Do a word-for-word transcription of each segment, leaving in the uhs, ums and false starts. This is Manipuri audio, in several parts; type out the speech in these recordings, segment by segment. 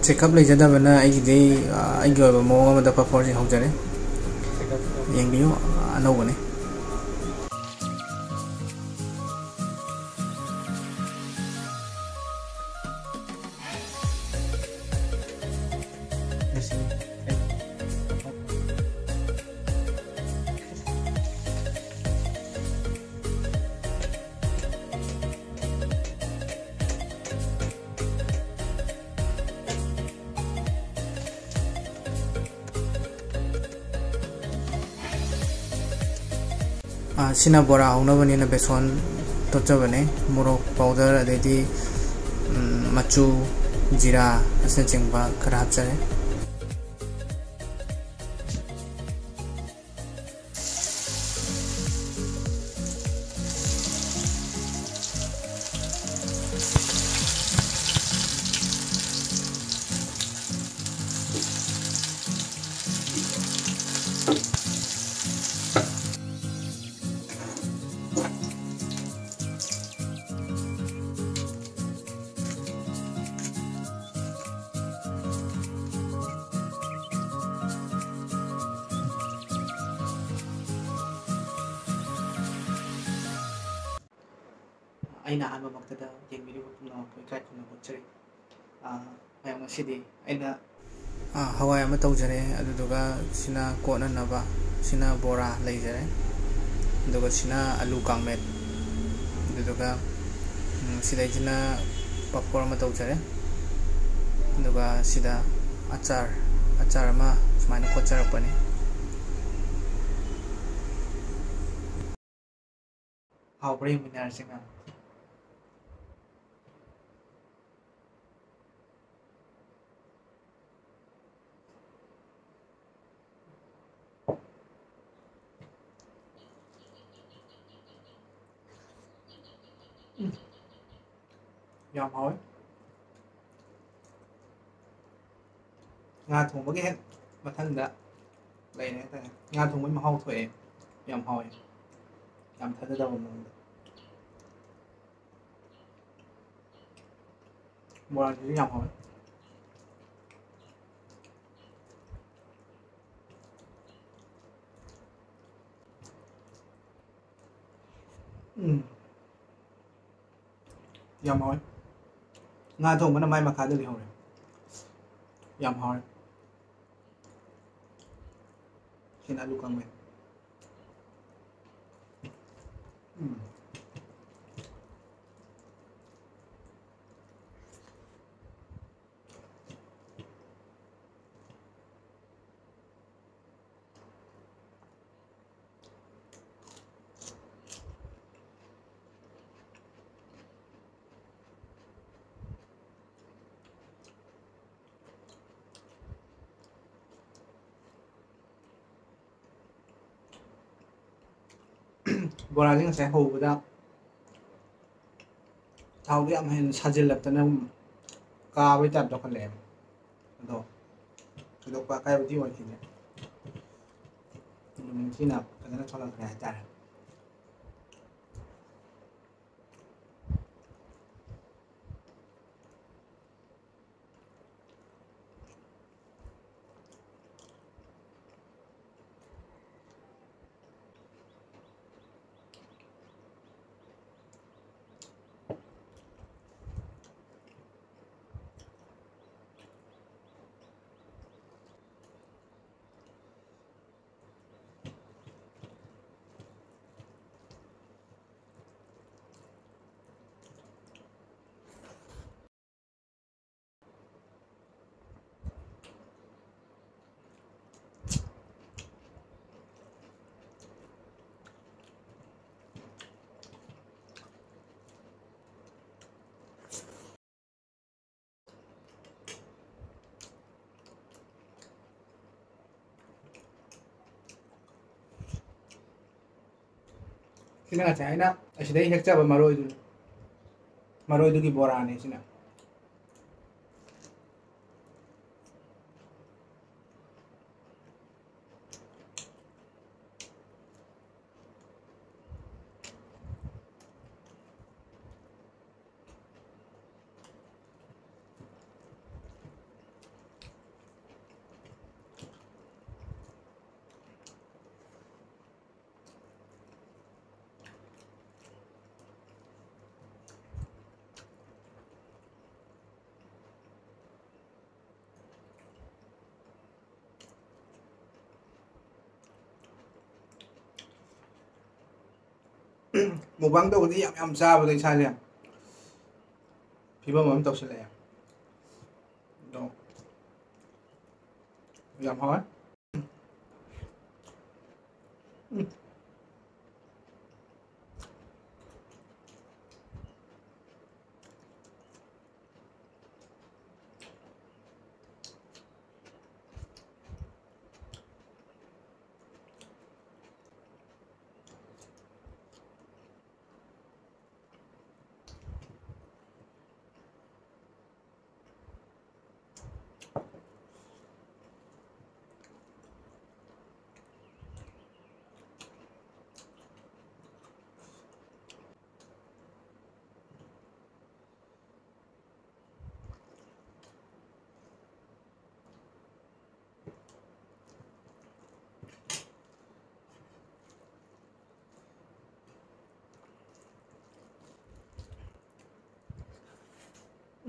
ꯆꯦꯛꯑꯞ ꯂꯩꯖꯗꯕꯅ ꯑꯩꯒꯤꯗꯤ, ꯑ, ꯑꯩꯒꯤ ꯑꯣꯏꯕ ꯃꯑꯣꯡ ꯑꯃꯗ ꯄꯥꯐꯣꯔꯁꯤ ꯍꯧꯖꯔꯦ꯫ ꯌꯦꯡꯕꯤꯌꯨ, ꯑꯅꯧꯕꯅꯤ꯫ ꯑ, ꯁꯤꯅ ꯕꯣꯔꯥ ꯍꯧꯅꯕꯅꯤꯅ ꯕꯦꯁꯣꯟ ꯇꯣꯠꯆꯕꯅꯦ꯫ ꯃꯣꯔꯣꯛ ꯄꯥꯎꯗꯔ, ꯑꯗꯩꯗꯤ, ꯎꯝ, ꯃꯆꯨ, ꯖꯤꯔꯥ ꯑꯁꯤꯅꯆꯤꯡꯕ ꯈꯔ ꯍꯥꯞꯆꯔꯦ꯫ ꯑꯩꯅ ꯑꯍꯥꯟꯕꯃꯛꯇꯗ ꯌꯦꯡꯕꯤꯔꯤꯕ ꯄꯨꯝꯅꯃꯛꯄꯨ ꯏꯀꯥꯏ ꯈꯨꯝꯅꯕ ꯎꯠꯆꯔꯤ꯫ ꯑꯥ, ꯃꯌꯥꯝ, ꯉꯁꯤꯗꯤ ꯑꯩꯅ ꯑꯥ, ꯍꯋꯥꯏ ꯑꯃ ꯇꯧꯖꯔꯦ, ꯑꯗꯨꯗꯨꯒ ꯁꯤꯅ ꯀꯣꯠꯅꯅꯕ, ꯁꯤꯅ ꯕꯣꯔꯥ ꯂꯩꯖꯔꯦ, ꯑꯗꯨꯒ ꯁꯤꯅ ꯑꯂꯨ ꯀꯥꯡꯃꯦꯠ, ꯑꯗꯨꯗꯨꯒ, ꯎꯝ, ꯁꯤꯗꯩꯁꯤꯅ ꯄꯥꯐꯣꯔ ꯑꯃ ꯇꯧꯖꯔꯦ, ꯑꯗꯨꯒ ꯁꯤꯗ ꯑꯆꯥꯔ, ꯑꯆꯥꯔ ꯑꯃ ꯁꯨꯃꯥꯏꯅ ꯀꯣꯠꯆꯔꯛꯄꯅꯤ꯫ ꯍꯥꯎꯕ꯭ꯔꯥ ꯌꯦꯡꯃꯤꯟꯅꯔꯁꯤ, ꯃꯌꯥꯝ꯫ ꯎꯝ꯫ ꯌꯥꯝ ꯍꯥꯎꯋꯦ꯫ ꯉꯥ ꯊꯣꯡꯕꯒꯤ ꯍꯦꯛ ꯃꯊꯪꯗ ꯂꯩꯔꯦ ꯍꯥꯏꯇꯥꯔꯦ꯫ ꯉꯥ ꯊꯣꯡꯕꯒꯤ ꯃꯍꯥꯎ ꯊꯣꯛꯑꯦ꯫ ꯌꯥꯝ ꯍꯥꯎꯋꯦ꯫ ꯌꯥꯝ ꯊꯥꯖꯗꯕ ꯃꯑꯣꯡꯗ꯫ ꯕꯣꯔꯥꯁꯤꯁꯨ ꯌꯥꯝ ꯍꯥꯎꯋꯦ꯫ ꯎꯝ꯫ ꯌꯥꯝ ꯍꯥꯎꯋꯦ꯫ ꯉꯥ ꯊꯣꯡꯕꯅ ꯃꯥꯏ ꯃꯈꯥꯗ ꯂꯩꯍꯧꯔꯦ꯫ ꯌꯥꯝ ꯍꯥꯎꯔꯦ꯫ ꯁꯤꯅ ꯑꯂꯨ ꯀꯥꯡꯃꯦꯠ꯫ ꯎꯝ꯫ ꯕꯣꯔꯥꯁꯦ ꯉꯁꯥꯏ ꯍꯧꯕꯗ ꯊꯥꯎꯗꯣ ꯌꯥꯝ ꯍꯦꯟꯅ ꯁꯥꯖꯤꯜꯂꯛꯇꯅ ꯀꯥꯕꯩ type ꯇꯧꯈꯠꯂꯛꯑꯦꯕ꯫ ꯑꯗꯣ ꯊꯣꯏꯗꯣꯛꯄ ꯑꯀꯥꯏꯕꯗꯤ ꯑꯣꯏꯈꯤꯗꯦ꯫ ꯑꯗꯨꯝ ꯅꯤꯡꯊꯤꯅ ꯐꯖꯅ ꯊꯣꯛꯂꯛꯈ꯭ꯔꯦ ꯍꯥꯏꯇꯥꯔꯦ꯫ ꯁꯤꯅ ꯉꯁꯥꯏ ꯑꯩꯅ ꯑꯁꯤꯗꯩ ꯍꯦꯛꯆꯕ ꯃꯔꯣꯏꯗꯨꯅꯤ꯫ ꯃꯔꯣꯏꯗꯨꯒꯤ ꯕꯣꯔꯥꯅꯤ ꯁꯤꯅ꯫ Mukbang ꯇꯧꯕꯗꯤ ꯌꯥꯝ ꯌꯥꯝ ꯆꯥꯕꯗ ꯏꯁꯥꯁꯦ ꯐꯤꯕꯝ ꯑꯃ ꯇꯧꯁꯤꯜꯂꯛꯑꯦ꯫ ꯑꯗꯣ ꯌꯥꯝ ꯍꯥꯎꯋꯦ꯫ ꯎꯝ꯫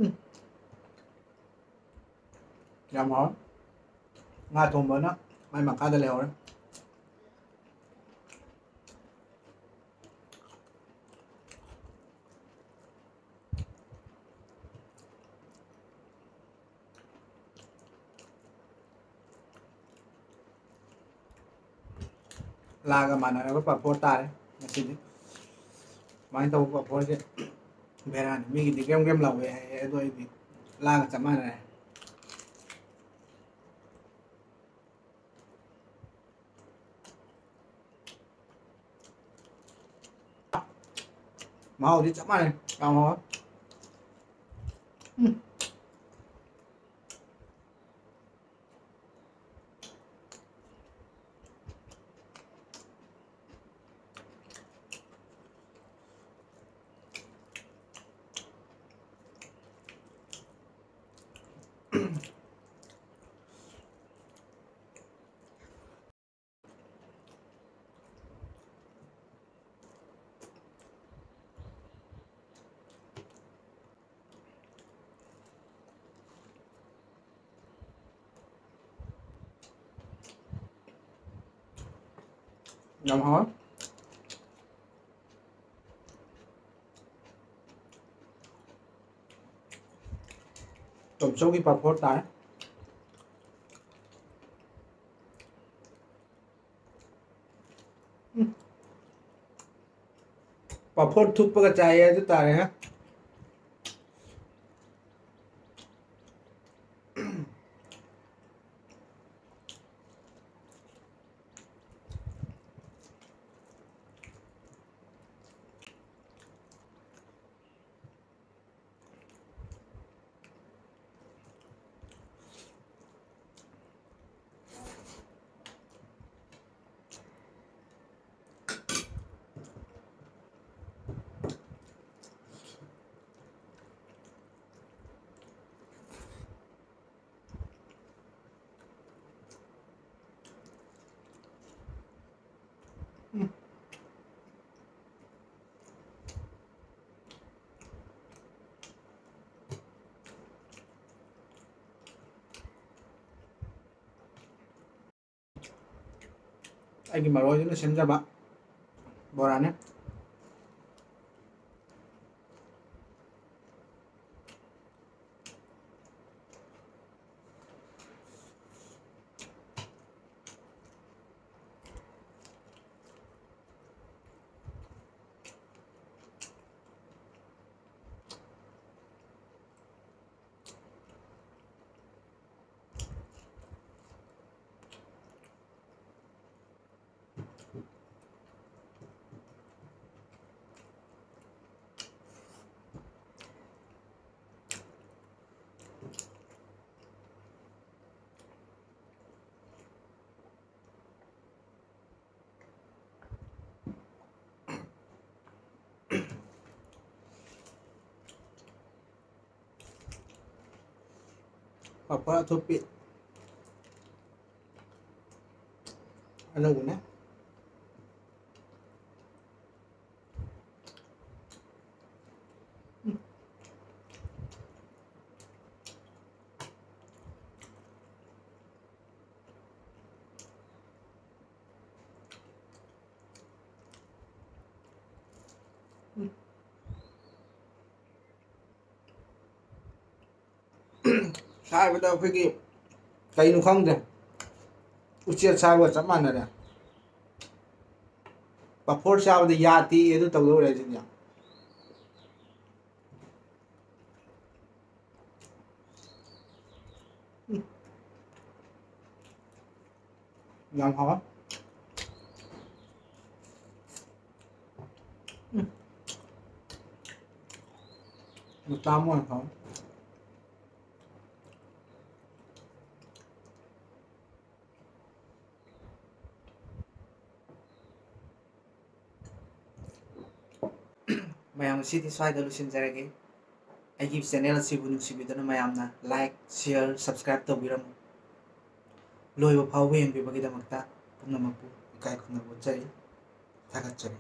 ꯎꯝ꯫ ꯌꯥꯝ ꯍꯥꯎꯋꯦ꯫ ꯉꯥ ꯊꯣꯡꯕꯅ ꯃꯥꯏ ꯃꯈꯥꯗ ꯂꯩꯍꯧꯔꯦ꯫ ꯂꯥꯒ ꯃꯥꯟꯅꯔꯕ ꯄꯥꯐꯣꯔ ꯇꯥꯔꯦ ꯉꯁꯤꯗꯤ꯫ ꯁꯨꯃꯥꯏꯅ ꯇꯧꯕ ꯄꯥꯐꯣꯔꯁꯦ ꯕꯦꯔꯥꯅꯤ꯫ ꯃꯤꯒꯤꯗꯤ ꯀꯦꯝ ꯀꯦꯝ ꯂꯥꯎꯋꯦ ꯍꯥꯏꯌꯦ, ꯑꯗꯣ ꯑꯩꯗꯤ ꯂꯥꯒ ꯆꯞ ꯃꯥꯟꯅꯔꯦ꯫ ꯃꯍꯥꯎꯗꯤ ꯆꯞ ꯃꯥꯟꯅꯩ꯫ ꯌꯥꯝ ꯍꯥꯎꯋꯦ꯫ ꯎꯝ꯫ ꯌꯥꯝ ꯍꯥꯎꯋꯦ꯫ ꯇꯣꯝꯆꯧꯒꯤ ꯄꯥꯐꯣꯔ ꯇꯥꯔꯦ꯫ ꯎꯝ꯫ ꯄꯥꯐꯣꯔ ꯊꯨꯞꯄꯒ ꯆꯥꯏꯌꯦ ꯑꯗꯨ ꯇꯥꯔꯦ, ꯍꯥ? ꯑꯩꯒꯤ ꯃꯔꯣꯏꯗꯨꯅ ꯁꯦꯝꯖꯕ ꯕꯣꯔꯥꯅꯦ꯫ ꯄꯥꯐꯣꯔ ꯑꯊꯣꯠꯄꯤ ꯑꯅꯧꯕꯅꯦ꯫ ꯁꯥꯏꯕꯗ ꯑꯩꯈꯣꯏꯒꯤ ꯀꯩꯅꯣ ꯈꯪꯗꯦ, ꯎꯆꯦꯛ ꯁꯥꯏꯕꯒ ꯆꯞ ꯃꯥꯟꯅꯔꯦ꯫ ꯄꯥꯐꯣꯔ ꯆꯥꯕꯗ ꯌꯥ ꯇꯦꯛꯑꯦ ꯑꯗꯨ ꯇꯧꯗꯧꯔꯦ ꯁꯤꯗꯤ꯫ ꯎꯝ꯫ ꯌꯥꯝ ꯍꯥꯎꯋꯦ꯫ ꯎꯝ꯫ ꯃꯆꯥ ꯑꯃ ꯑꯣꯏꯅ ꯍꯥꯎꯋꯦ꯫ ꯃꯌꯥꯝ, ꯉꯁꯤꯗꯤ ꯁ꯭ꯋꯥꯏꯗ ꯂꯣꯏꯁꯤꯟꯖꯔꯒꯦ꯫ ꯑꯩꯒꯤ ꯆꯦꯅꯦꯜ ꯑꯁꯤꯕꯨ ꯅꯨꯡꯁꯤꯕꯤꯗꯨꯅ ꯃꯌꯥꯝꯅ like, share, subscribe ꯇꯧꯕꯤꯔꯝꯃꯨ꯫ ꯂꯣꯏꯕ ꯐꯥꯎꯕ ꯌꯦꯡꯕꯤꯕꯒꯤꯗꯃꯛꯇ ꯄꯨꯝꯅꯃꯛꯄꯨ ꯏꯀꯥꯏ ꯈꯨꯝꯅꯕ ꯎꯠꯆꯔꯤ꯫ ꯊꯥꯒꯠꯆꯔꯤ꯫